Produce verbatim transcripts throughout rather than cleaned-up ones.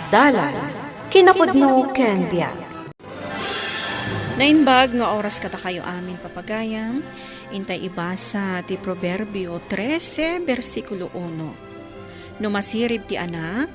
Dalan, kinapudno ken biag. Naimbag nga oras kadakayo amin, papagayam. Intay ibasa ti Proverbio trese, bersikulo uno. No masirib ti anak,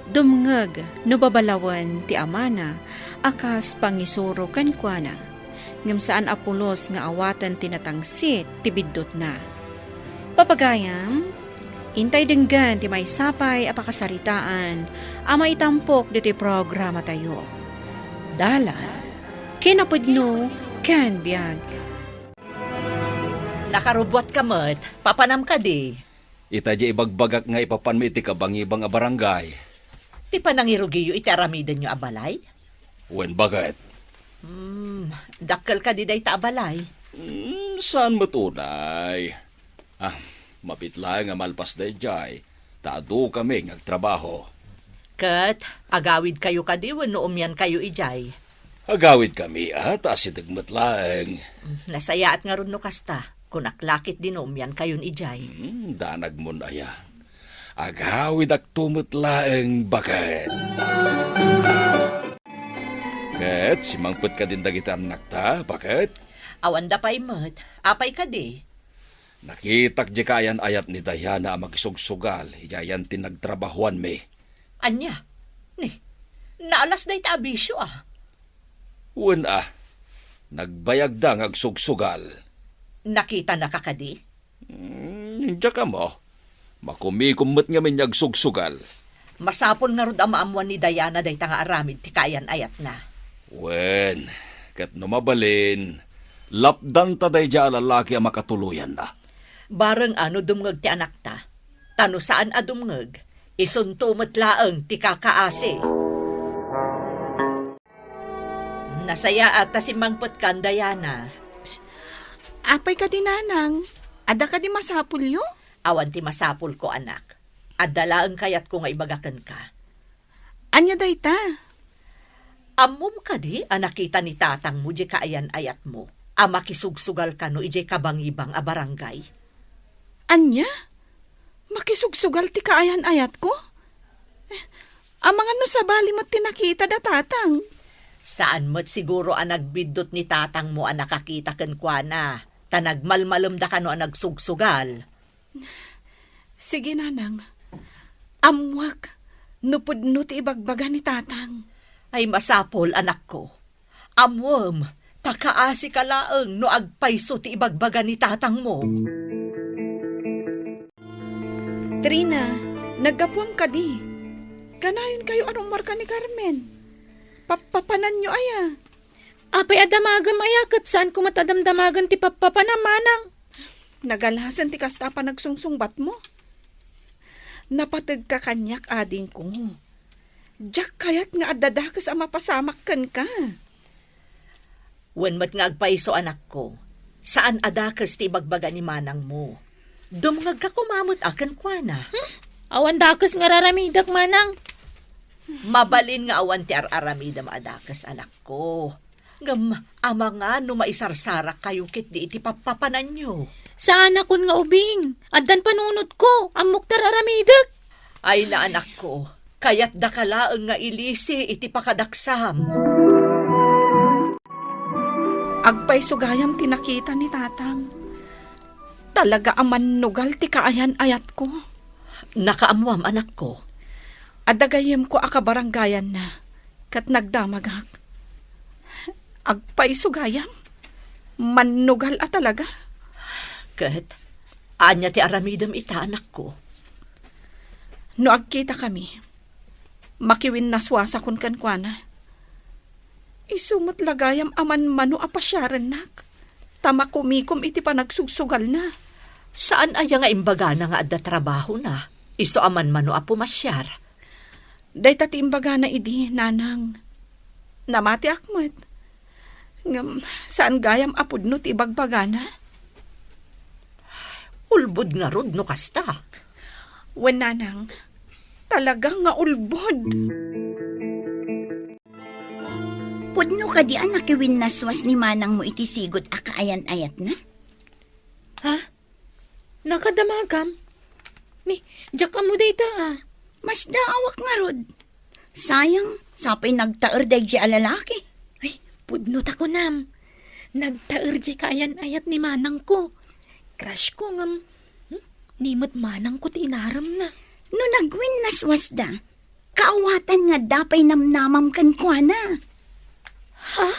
dumngeg no babalawen ti amana a kas pangisuro kenkuana, ngem saan a pulos nga awaten ti natangsit ti biddutna. Papagayam, intay denggen ti maysa pay a pakasaritaan a maitampok ditoy programatayo. Dalan, kinapudno, ken biag. Nakarubuatka met, papanam kadi? Ita diay ibagbagak nga ipapanmi iti kabangibang a barangay. Ti panangirugiyo iti aramidenyo a balay? Wen, baket. Hmm, dakkel kadi dayta a balay? Hmm, saan met unay? Ah, mapit laeng a malpas daydiay, ta adu kami nga agtrabaho. Ket agawidkayo kadi wenno umiankayo idiay? Agawidkami, a, ta asideg met laeng. Hmm, nasayaat ngarud no kasta. Kunak la ketdi no umiankayon idiay. Hmm, danagmon aya. Agawidakto met laeng, baket. Ket simmangpet kadin dagiti annakta, baket? Awanda pay met. Apay kadi? Nakitak diay kaayan-ayat ni Diana a makisugsugal idiay ayan ti nagtrabahoanmi. Ania? Ni, naalas dayta a bisio, a? Wen, a. Nagbayagda nga agsugsugal. Nakitanaka kadi? Hmm, diak ammo. Makumikom met ngamin nga agsugsugal. Masapul ngarud a maammuan ni Diana dayta nga aramid ti kaayan-ayatna. Wen, ket no mabalin, lapdanta daydiay a lalaki a makatuloyanna. Bareng a no dumngeg ti anakta, ta no saan a dumngeg, isunto met laeng ti kakaasi. Nasayaat ta simmangpetkan, Diana. Apay kadi, nanang? Adda kadi masapulyo? Awan ti masapulko, anak. Adda laeng kayatko nga ibaga kenka. Ania dayta? Ammom kadi a nakita ni tatangmo diay kaayan-ayatmo a makisugsugal kano idiay kabangibang a barangay? Ania? Makisugsugal ti kaayan-ayatko? Eh, amangan no sabali met ti nakita da tatang. Saan met siguro a nagbiddut ni tatangmo a nakakita kenkuana, ta nagmalmalemda kano a nagsugsugal. Sige, nanang. Ammoak no pudno ti ibagbaga ni tatang. Ay, masapul, anakko. Ammoem, ta kaasika laeng no agpayso ti ibagbaga ni tatangmo. Trina, naggapuam kadi. Kanayonkayo a rummuarkan ni Carmen. Pappapananyo aya? Apay a damagem aya ket saanko met a damdamagen ti pappapanam, manang? Nagalasen ti kasta a panagsungsungbatmo. Napategka kaniak, adingko. Diak kayat nga adda dakes a mapasamak kenka. Wen met nga agpayso, anakko. Saan a dakes ti ibagbaga ni manangmo. Dumngegka koma met a kenkuana. Hmm? Awan dakes nga raramidek, manang. Mabalin nga awan ti ar-aramidem a dakes, anakko. Ngem amangan no maisarsarakkayo ketdi iti pappapananyo. Saanakon nga ubing. Addan panunotko. Ammok ti ar-aramidek. Ay, naanakko, kayatdaka laeng nga ilisi iti pakadaksam. Agpayso gayam ti nakita ni tatang. Talaga a mannugal ti kaayan-ayatko. Nakaammoam, anakko. Adda gayyemko a kabaranggayanna, ket nagdamagak. Agpayso gayam, mannugal a talaga. Ket, ania ti aramidem ita, anakko? No agkitakami, makiwinnaswasakon kenkuana. Isu met la gayam a manmano a pasiarennak, ta makumikom iti panagsugsugalna. Saan aya nga imbagana nga adda trabahona, isu a manmano a pumasiar? Dayta ti imbagana idi, nanang. Namatiak met. Ngem saan gayam a pudno ti ibagbagana. Ulbod ngarud no kasta. Wen, nanang, talaga nga ulbod. Pudno kadi a nakiwinnaswas ni manangmo iti sigud a kaayan-ayatna? Ha? Nakadamagam? Ni, diak ammo dayta, a. Masdaawak ngarud. Sayang, sapay nagtaer daydi a lalaki. Ay, pudno ta kunam. Nagtaer diay kaayan-ayat ni manangko. Crush ko ngem, hmm? Ni met manangko ti inaremna. No nagwinnaswasda, kaawatan nga adda pay namnamam kenkuana. Ha?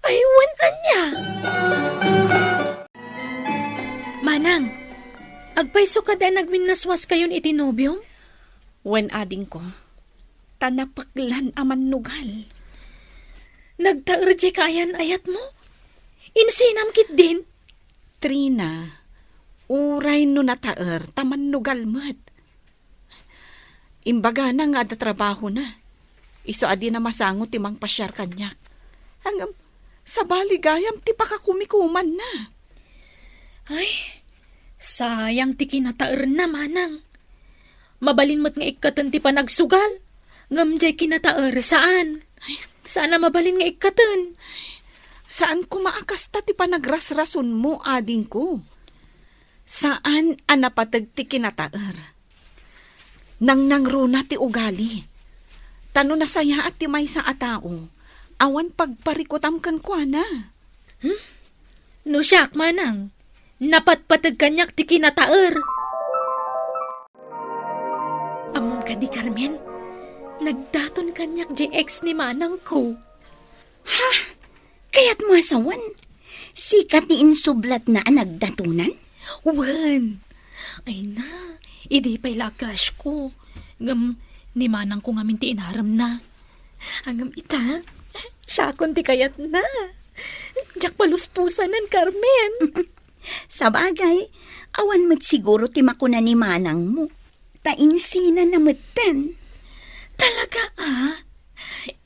Ay, wen ania? Manang, agpayso kadi a nagwinnaswaskayon iti nobiom? Wen, adingko, ta napeklan a mannugal. Nagtaer diay kaayan-ayatmo? Insinam ketdin? Trina, uray no nataer ta mannugal met. Imbagana nga adda trabahona. Isu a dina masango ti mangpasiar kaniak. Ngem, sabali gayam ti pakakumikumanna. Ay, sayang ti kinataerna, manang. Mabalin met nga ikkaten ti panagsugal, ngem diay kinataer, saan. Ay. Saan a mabalin nga ikkaten. Saan koma a kasta ti panagrasrasonmo, adingko. Saan a napateg ti kinataer. Nangnangruna ti ugali. Ta no nasayaat ti maysa a tao, awan pagparikutam kenkuana. Hmm? No siak, manang, napatpateg kaniak ti kinataer. Ammom kadi, Carmen, nagdaton kaniak diay ex ni manangko. Ha? Kayatmo a sawen? Sika ti insublatna a nagdatonan? Wen. Ay na, idi pay la a crush ko. Ngem ni manangko ngamin ti inaremna. Ngem ita, siakon ti kayatna. Diak paluspusanen, Carmen. Sabagay, awan met siguro ti makuna ni manangmo. Ta insinana metten. Talaga, a?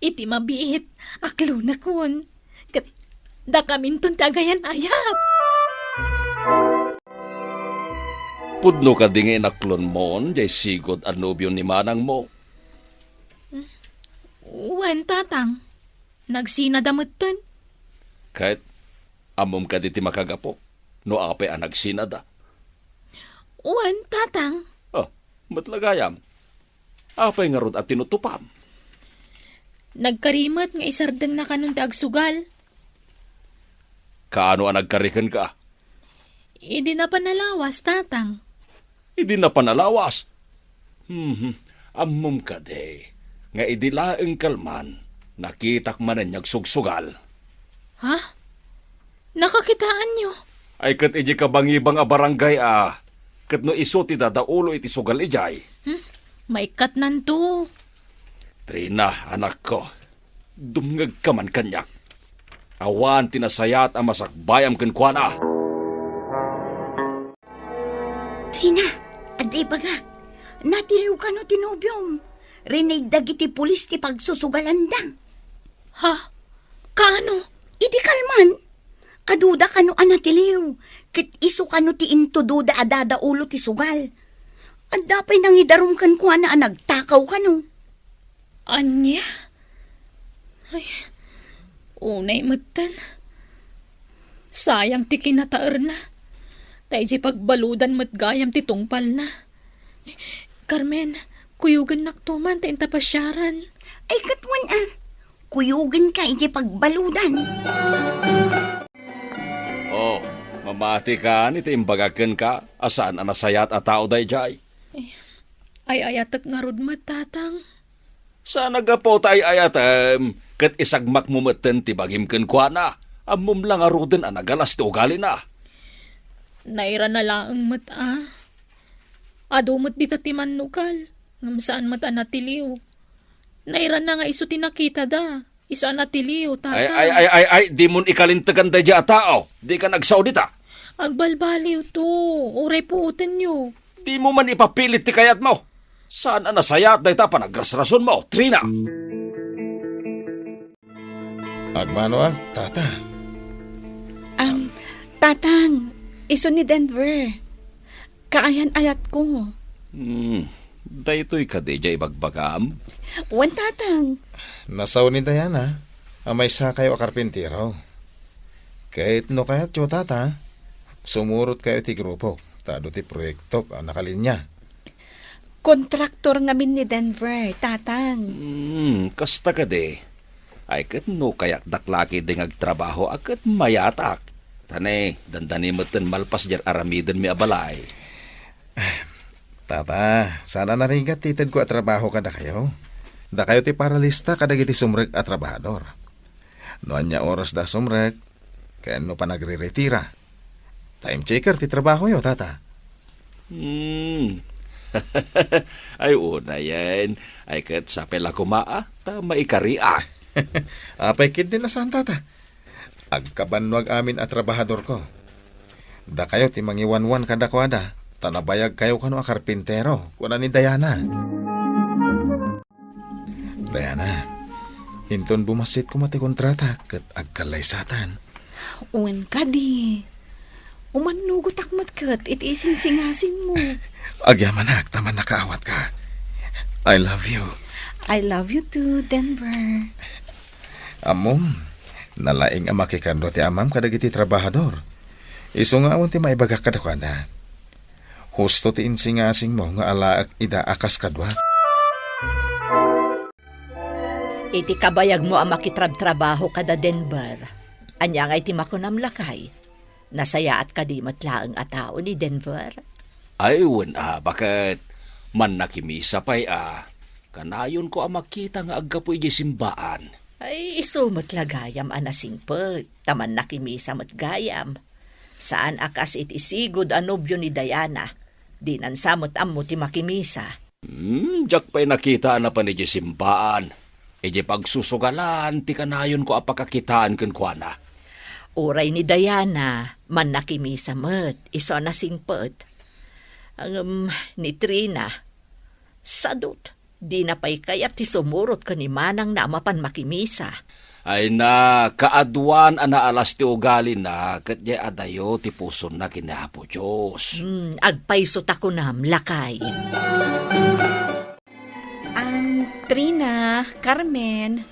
Iti mabiit, aklonakon. Ket dakaminton ti agayan-ayat. Pudno kadi nga inaklonmon diay sigud a nobio ni manangmo? Wen, tatang. Nagsinada metten. Ket ammom kadi ti makagapu no apay a nagsinada? Wen, tatang. Ah, met la gayam. Apay ngarud a tinutupam? Nagkari met nga isardengna kanon ti agsugal. Kaano a nagkari kenka? Idi napan a lawas, tatang. Idi napan a lawas? Hmm, ammom kadi nga idi laeng kalman, nakitak manen nga agsugsugal. Ha? Nakakitaanyo? Ay, ket idiay kabangibang a barangay a, ket no isu ti dadaulo iti sugal idiay. Hmm? Maikkatnanto. Trina, anakko, dumngegka man kaniak. Awan ti nasayaat a masakbayam kenkuana. Trina, adda ibagak. Natiliw kano ti nobiom. Rinig dagiti pulis ti pagsusugalanda. Ha? Kaano? Idi kalman, aduda kano a natiliw, ket isu kano ti intudoda a dadaulo ti sugal. Adda pay nangidarum kenkuana a nagtakaw kano. Ania? Ay, unay metten. Sayang ti kinataerna. Ta idiay pagbaludan met gayam ti tungpalna. Carmen, kuyogennakto man ta inta pasiaran. Ay, ket wen a, kuyogenka idiay pagbaludan. Oh, mamati kan iti imbagak kenka a saan a nasayaat a tao daydiay? Ay, ay-ayatek ngarud met, tatang. Saan a gapu ta ay-ayatem, ket isagmakmo metten ti bagim kenkuana. Ammom la ngaruden a nagalas ti ugalina. Nairana laeng met a. Adu met dita ti mannugal, ngem saan met a natiliw. Nairana nga isu ti nakitada. Isu a natiliw, tatang. Ay, ay, ay, ay, ay, dimon ikalintegan daydiay a tao. Dika nagsao dita. Agbalbaliwto, uray puotenyo. Dimo man ipapilit ti kayatmo. Saan a nasayaat dayta a panagrasrasonmo, Trina. Agmano a, tata? Am, tatang, isu ni Denver. Kaayan-ayatko. Hmm, daytoy kadi diay ibagbagam? Wen, tatang. Nasao ni Diana a maysakayo a karpintero. Ket no kayatyo, tata, sumurotkayo iti grupok ta adu ti proyektok a nakalinya. Kontraktor ngamin ni Denver, Tatang. Hmm, kasta kadi. Ay ket no kayatdak la ketdi nga agtrabaho a ket mayatak. Tani, dandani metten malpas diay aramidenmi a balay. Tata, saan a narigat ti itedko a trabaho kadakayo. Dakayo ti paralista kadagiti sumrek a trabahador. No ania orasda a sumrek, ken no panagriretira. Time checker ti trabahoyo, Tata. Hmm. Ay, unayen. Ay, ket sapay la koma, a, ta maikari, a. Apay ketdi a saan, Tata? Agkabannoag amin a trabahadorko. Dakayo ti mangiwanwan kadakuada, ta nabayagkayo kano a karpintero, kuna ni Diana. Diana, inton bumassit koma ti kontrata ket agkallaysatan. Wen kadi. Umannugotak met ket iti isingsingasingmo. Agyamanak, ta mannakaawat ka. I love you. I love you too, Denver. Ammom, nalaing a makikadua ti amam kadagiti trabahador. Isu nga awan ti maibagak kadakuada. Husto ti insingasingmo nga alaek ida a kas kaduak. Iti kabayagmo a makitrabtrabaho kada Denver, ania ngay ti makunam, lakay? Nasayaat kadi met laeng a tao ni Denver? Ay, wen a, baket mannakimisa pay a. Kanayonko a makita nga aggapu idiay simbaan. Ay, isu met la gayam a nasingpet, ta mannakimisa met gayam. Saan a kas iti sigud a nobio ni Diana, dinan sa met ammo ti makimisa. Hmm, diak pay nakita a napan idiay simbaan. Idiay pagsusugalan ti kanayonko a pakakitaan kenkuana. Uray ni Diana, mannakimisa met, isu a nasingpet. Ngem ni Trina, sadut, dina pay kayat ti sumurot ken ni manangna a mapan makimisa. Ay na, kaaduan a naalas ti ugalina, ket diay adayo ti pusonna ken ni Apo Dios. Hmm, agpayso ta kunam, lakay. Am, Trina, Carmen,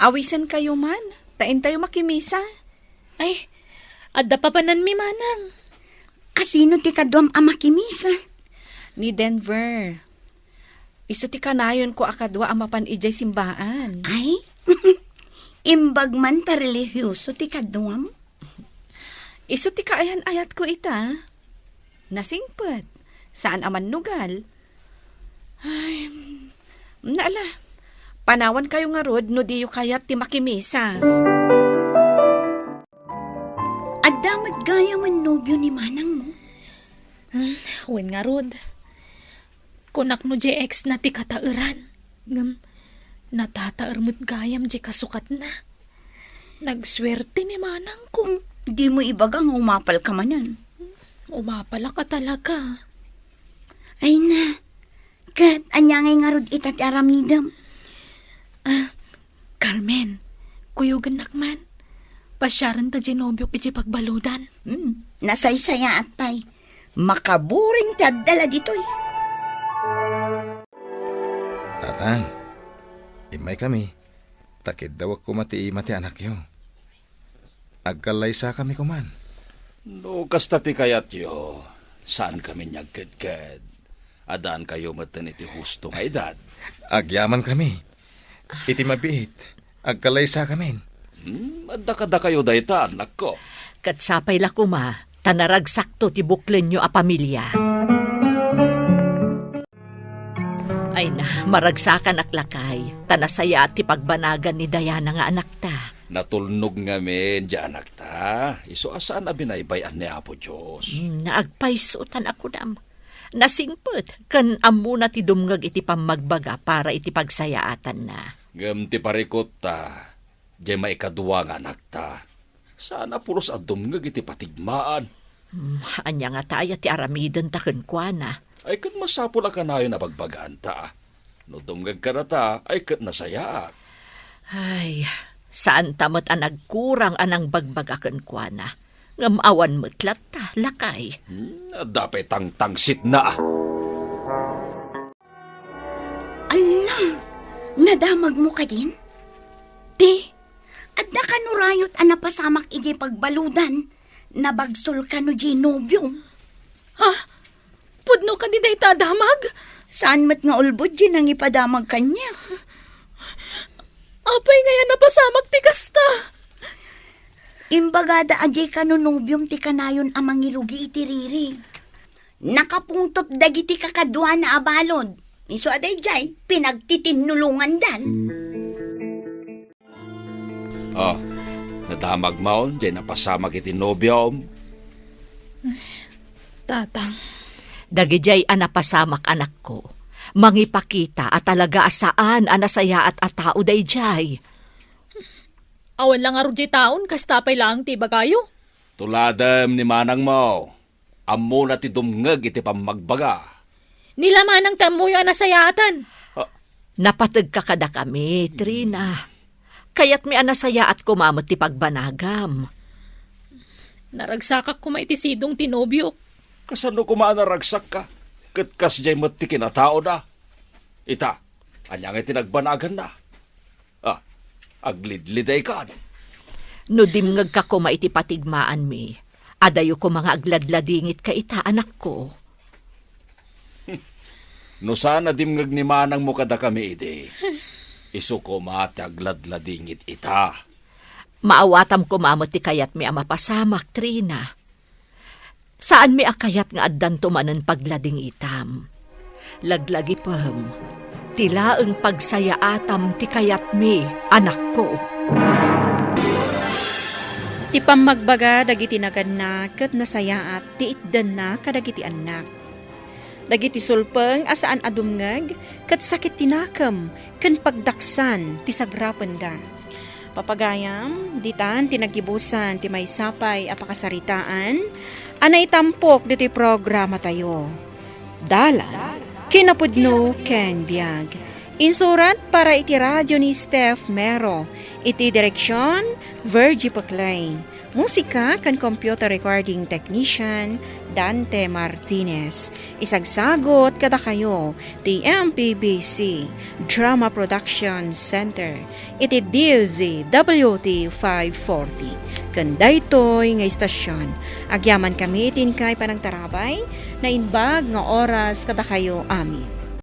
awisenkayo man, ta intayo makimisa. Ay, adda papananmi, manang. A, sino ti kaduam a makimisa? Ni Denver. Isu ti kanayonko a kadua a mapan idiay simbaan. Ay, imbag man ta relihioso ti kaduam. Isu ti kaayan-ayatko ita. Nasingpet, saan a mannugal. Ay, naala, panawankayo ngarud no diyo kayat ti makimisa. Adda met gayam a nobio ni manangmo? Hmm, wen ngarud. Kunak no diay ex na ti kataeran, ngem natataer met gayam diay kasukatna. Nagsuerte ni manangko. Hmm, dimo ibaga nga umapalka manen. Umapalak a talaga. Ay na, ket ania ngay ngarud ita ti aramidem? Ah, Carmen, kuyogennak man. Pasiarenta diay nobiok idiay pagbaludan. Hmm, nasaysayaat pay. Makaburing ti adda la ditoy. Tatang, immaykami, ta kiddawek koma ti ima ti anakyo. Agkallaysakami koman. No kasta ti kayatyo, saankami nga agkedked. Adaankayo metten iti husto nga edad. Agyamankami. Iti mabiit, agkallaysakamin. Hmm, adda kadakayo dayta, annakko. Ket sapay la koma, ta naragsakto ti buklenyo a pamilia. Ay na, maragsakanak lakay, ta nasayaat ti pagbanagan ni Diana nga anakta. Natulnog ngamin diay anakta, isu a saan a binaybay-an ni Apo Dios. Hmm, naagpayso ta nakunam. Nasingpet, ken ammona ti dumngeg iti pammagbaga para iti pagsayaatanna. Ngem ti parikutta, diay maikadua nga anakta, saan a pulos a dumngeg iti patigmaan. Hmm, ania ngata aya ti aramidenta kenkuana? Ay, ket masapul a kanayon a bagbagaanta. No dumngeg kadata, ay ket nasayaat. Ay, saanta met a nagkurang a nangbagbaga kenkuana, ngem awan met latta, lakay. Hmm, adda pay tangtangsitna. Alla, nadamagmo kadin? Ti? Adda kano rayot a napasamak idiay pagbaludan, nabagsol kano diay nobiom? Ha? Pudno kadi dayta a damag? Saan met nga ulbod diay nangipadamag kaniak. Apay ngay a napasamak ti kasta? Imbagada a diay kanonobiom ti kanayon a mangirugi iti riri. Nakapungtot dagiti kakaduana a balud. Isu a daydiay, pinagtitinnulongandan. Oh, nadamagmon diay napasamak iti nobiom? Tatang. Dagidiay a napasamak, anakko, mangipakita a talaga a saan a nasayaat a tao daydiay. Awan la ngarud diay taon, kasta pay laeng ti ibagayo. Tuladem ni manangmo. Ammona ti dumngeg iti pammagbaga. Ni la manang ti ammoyo a nasayaatan. Ah. Napategka kadakami, Trina. Kayatmi a nasayaat koma met ti pagbanagam. Naragsakak koma iti sidong ti nobiok. Kasano koma a naragsakka? Ket kasdiay met ti kinataona. Ita, ania ngay ti nagbanaganna? Ah, aglidlidaykan. No dimngegka koma iti patigmaanmi, adayo koma nga agladladingit ka ita, anakko. No saan a dimngeg ni manangmo kadakami idi, isu koma ti agladladingit ita. Maawatam koma met ti kayatmi a mapasamak, Trina. Saanmi a kayat nga addanto manen pagladingitam. Laglagipem, ti laeng pagsayaatam ti kayatmi, anakko. Ti pammagbaga dagiti naganna ket nasayaat ti itdanna kadagiti annak. Dagiti sulpeng a saan a dumngeg ket sakit ti nakem ken pagdaksan ti sagrapenda. Papagayam, ditan ti naggibusan ti maysa pay a pakasaritaan a naitampok ditoy programatayo. Dalan, kinapudno ken biag. Insurat para iti radio ni Steph Mero. Iti direksion, Virgie Peclay. Musika ken computer recording technician, Dante Martinez. Isagsagut kadakayo ti M P B C Drama Production Center iti D Z W T five forty. Ken daytoy nga istasion, agyamankami iti inkay panangtarabay, naimbag nga oras kadakayo amin.